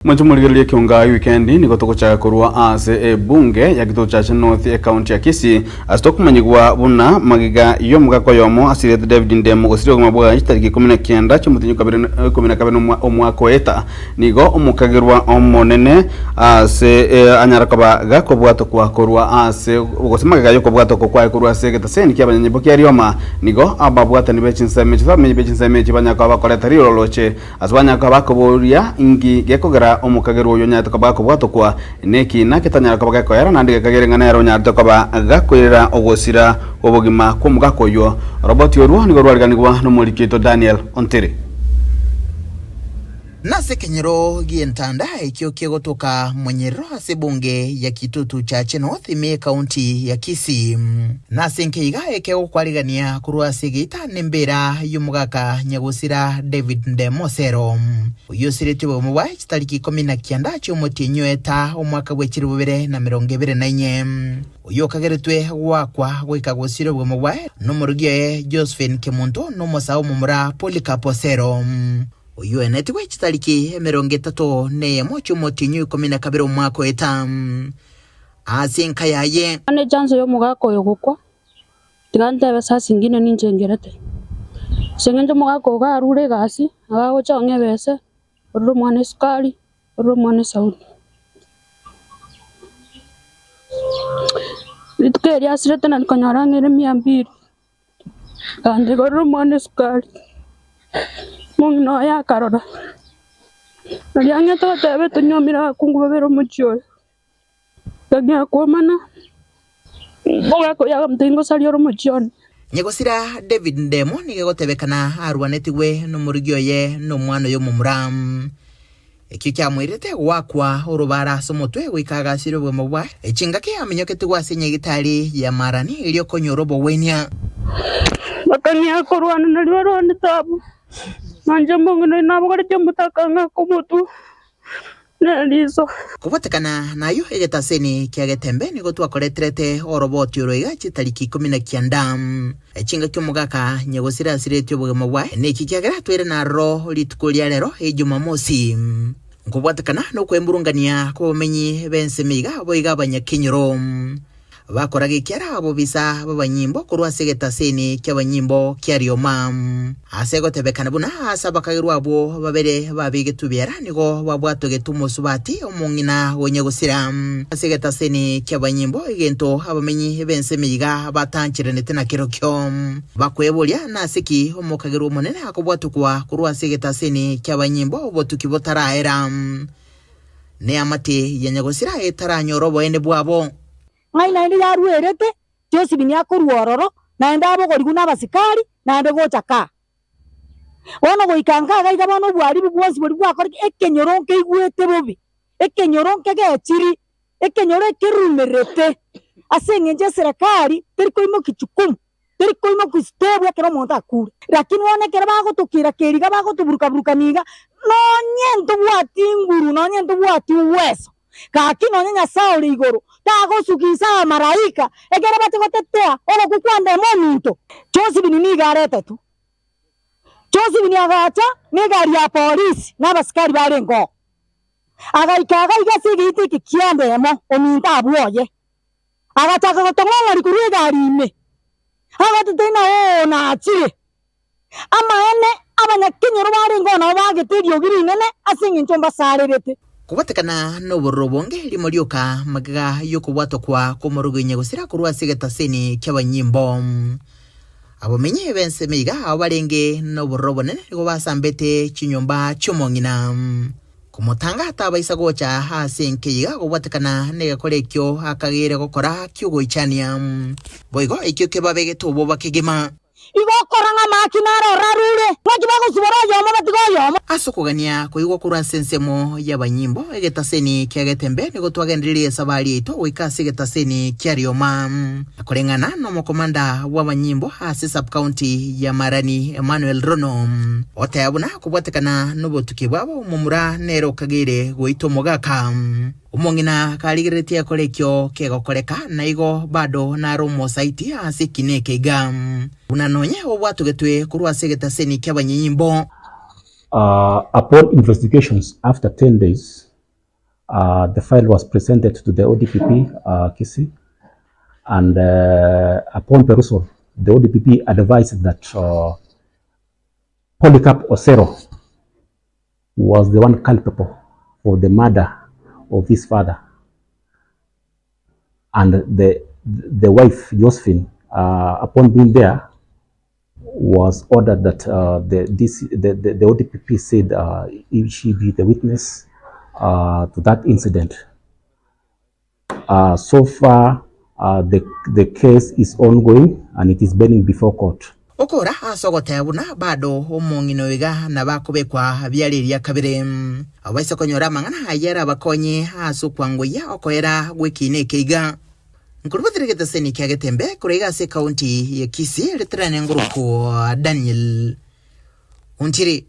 Mwanche morigererie ekionga ewikendi nigo togochaka korwa ase ebunge ya Gitutu Chache North ecounty ya Kisii ase tokomanyigwa buna magega y'omogaka oyomo asirete David Ndemo gosiria obogima bwaye chitariki 19 chi'omotienyi okabere 12 omwaka oeta nigo omokagerwa omonene ase anyara koba gakobwatokwa korwa ase gose magega y'okobwatokwa kwaye korwa ase egetaseni ki'abanyanyimbo kia Rioma nigo ababwatani be chinsemo echi abamenyi be chinsemo echi banyara koba bakoreta riroroche Ase banyare koba bakoboria, Inki gekogera omokagerwa oyio onyarete koba gakobwatokwa nekiina ketanyare koba gekoera, naende gekagere ng'a nere onyarete koba gakoirera ogosira obogima kw'omogaka oyio? Roboti orwo nigo rwariganigwa nomoriki oito Daniel Ontiri. Nase ekenyoro gi'entanda ekio kegotoka Monyerero ase ebunge ya Kitutu Chache North ime y'Ekaunti ya Kisii. Nase nkeiga ekegokwarigania korwa ase egeita nembeera y'omogaka nyagosira David Ndemo Osero, oyio osiretie obogima bwaye chitariki ikomi na kianda chi'omotienyi o Eta omwaka bwe chilifu bibere na emerongo ebere na inye, oyio okageretwe goakwa goika gosira obogima bwaye nomorugi oye Josephine Kemunto na omosae omomura Polycarp Osero, oyio oenetigwe chitariki emerongo etato na eyemo chi'omotienyi o ikomi na kabere omwaka o Eta. Ase enka yaye. Bono echanso y'omogaka oyo gokwa, tiga ntebe saa zingine ninche ngerete. Ase eng'encho omogaka oyo karure egasi, nabo agocha ong'e ebese, orure omwana esukari, orure omwana esauni. Rituko erio asirete nari konyora ng'a ere mia mbili, naende igorere omwana esukari, omong'ina oye akarora, naria ang'ete goteba tonyuomire abakungu babere omochie oyo. Tang'ea kwomana, omogaka oyo akamotebia ngosaria ore omochie one. Nyagosira David Ndemo nigo egotebekana arwanetigwe nomorugi oye na omwana oye omomura. Ekio kiamoirete goakwa orobaro ase omotwe goika agasiria obogima bwaye. Chingaki aminyoketigwe ase enyagitari ya Marani erio konyora obogwenia. Bakang'ea korwana nario barwanete abwo, na inche omong'ina oyo nabogoretie omotaka ng'ake omotwe. Neriiso. Kobwatekana nayio egetaseni kia Getembe nigo twakoreterete oroboti oro iga chitariki ikomi na kianda. Chingaki omogaka nyagosira asiretie obogima bwaye neki kiagera toire naroro rituko ria rero ejumamosi. Nkobwatekana nokwemurungania kw'abamenyi b'ensemo iga boigo abanyakenyoro. Bakora gekiara abobisa b'abanyimbo korwa ase egetaseni ki'abanyimbo kia rioma. Ase egotebekana buna aase abakagerwa abwo babere babegetwe biara nigo babwatogetwe omosubati omong'ina onye gosira ase egetaseni ki'abanyimbo, egento abamenyi b'ensemo iga batancheranete nakerokio. Bakweboria, Nase ki omokagerwa omonene akobwatokwa korwa ase egetaseni ki'abanyimbo obotuki botaraera? Neamate ya nyagosira etaranyore oboene bwabo. Ng'ai naende yaruerete, Josephine akorua ororo, naende abogorigwe nabasikari, naende gocha kaa. Bono goika nka iga iga bono obwaribu bwonsi boria bwakoreka, ekenyoro nkeigwete bobe, ekenyoro nkegechiri, ekenyoro ekerumerete, ase eng'encho eserekari teri koimokia jukumu. Teri koimokia step ekero omonto akure. Lakini bono ekero bagotokira keri iga bagotoburuka-burukania iga, nonye ntobwati nguru, nonye ntobwati uweso, gaki nonye Nyasae ore igoro tagosugisa abamalaika ekero bache gotetea ogokwa kwa ndemo ominto. Josephine nigo aretetwe. Josephine agacha negari ya polisi na abasikari barenge oo. Agaika iga iga ase egeita eke kia ndemo ominto abwo oye. Agachaka gotong'ong'oria korwa egari ime, agototebia ng'a oo nachire. Amaene, abanyakenyoro barengeo nabo baagete eriogi rinene ase engencho mbasarerete. Kobatekana nobororo obonge rimo rioka magega y'okobwatokwa kw'omorogoinya nyagosira korwa ase egetaseni ki'abanyimbo. Abamenyi b'ensemo iga abwo barenge nobororo obonene nigo basambete chinyomba chi'omong'ina. Komotanga tabaisa gocha ase enka iga gobwatekana negekora ekio akageire gokora ki'ogoichania. Boigo ekio kebabegete oboba kegima. Igo okora ng'a amaki naro orarure, ng'aki bagosibora oyomo batige oyomo. Ase okogania koigwa korwa ase ensemo y'abanyimbo, egetaseni kia Getembe nigo twagendereire esabari yaito goika ase egetaseni kia Rioma. Koreng'ana nomokomanda bw'abanyimbo ase sub-county ya Marani Emmanuel Rono, oteba buna kobwatekana nobotuki bwabo omomura nere okageire goita omogaka. Omong'ina karigereretie ekore ekio kegokoreka na igo bado nare omosaiti ase ekina eke iga buna nonye obwatogetwe korwa ase egetaseni ki'abanyanyimbo. Upon investigations after 10 days. The file was presented to the ODPP Kisii and upon perusal the ODPP advised that Polycarp Osero was the one culpable for the murder of his father and the, the wife Josephine upon being there was ordered that the, DC, the, the, the ODPP said if she be the witness to that incident. So far, the, the case is ongoing and it is pending before court. Okora ase ogoteba buna bado omong'ina oyo iga nabo akobekwa biara eria kabere. Abaise konyora amang'ana ayio arabakonye ase okwangoyia okoera gw'ekiina eke iga. Nkorubatire egetaseni kia Getembe korwa iga ase ekaunti ya Kisii, ritorane ngorokwo Daniel Ontiri.